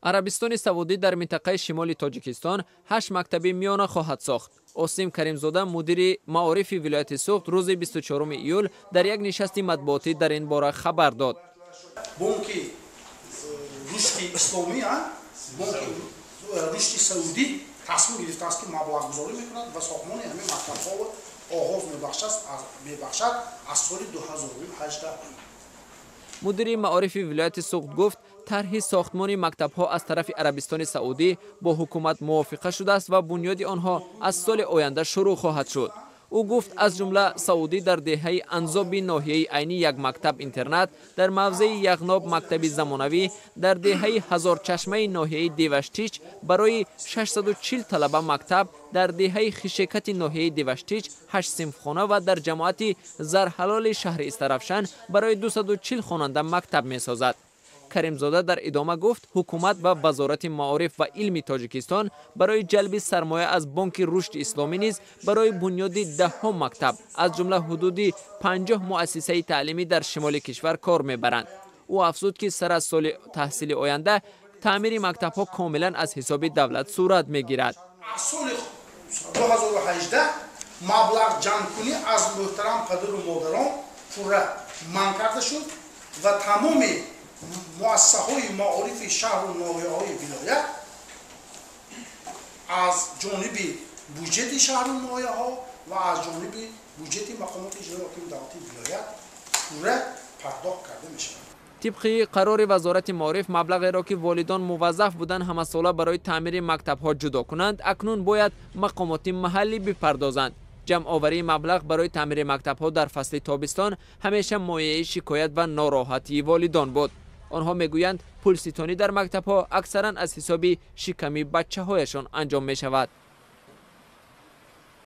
Арабистони Саудӣ дар минтақаи шимоли Тоҷикистон ҳашт мактаби миёна хоҳад сохт. Осим Каримзода, мудири маорифи вилояти Суғд, рӯзи 24 июл дар як нишасти матбуотӣ дар ин бора хабар дод. Бонки Рушди Исломӣ, Бонки Рушди Саудӣ тасмим гирифтааст, ки маблағгузорӣ мекунад ва сохтмони ҳамин мактабҳо оғоз мебахшад аз соли 2018. Мудири маорифи вилояти Суғд гуфт, тарҳи сохтмони мактабҳо аз тарафи Арабистони Саудӣ бо ҳукумат мувофиқа шудааст ва бунёди онҳо аз соли оянда шурӯъ хоҳад шуд. Ӯ гуфт, аз ҷумла Саудӣ дар деҳаи Анзоби ноҳияи Айнӣ як мактаб интернат, дар мавзеи Яғноб мактаби замонавӣ, дар деҳаи Ҳазорчашмаи ноҳияи Деваштич барои 640 талаба мактаб, дар деҳаи Хишекати ноҳияи Деваштич ҳашт синфхона ва дар ҷамоати Зарҳалоли шаҳри Истаравшан барои 240 хонанда мактаб месозад. Каримзода дар идома гуфт, ҳукумат ва Вазорати маориф ва илми Тоҷикистон барои ҷалби сармоя аз Бонки Рушди Исломӣ низ барои бунёди даҳҳо мактаб, аз ҷумла ҳудуди 50 муассисаи таълимӣ дар шимоли кишвар кор мебаранд. Ӯ афзуд, ки сар аз соли таҳсили оянда таъмири мактабҳо комилан аз ҳисоби давлат сурат мегирад. Аз соли 2018 маблағ ҷамъкунӣ аз муҳтарам падару модарон пурра манъ карда шуд ва тамоми муассисаҳои маорифи шаҳру ноҳияҳои вилоят аз ҷониби буҷети шаҳру ноҳияҳо ва аз ҷониби буҷети мақомоти иҷроии ҳокими давлатии вилоят пурра пардохт карда мешавад. Тибқи қарори Вазорати маориф, маблағеро, ки волидон муваззаф буданд ҳамасола барои таъмири мактабҳо ҷудо кунанд, акнун бояд мақомоти маҳаллӣ бипардозанд. Ҷамъоварии маблағ барои таъмири мактабҳо дар фасли тобистон ҳамеша мояи шикоят ва нороҳатии волидон буд. Онҳо мегӯянд, пулситонӣ дар мактабҳо аксаран аз ҳисоби шиками бачаҳояшон анҷом мешавад.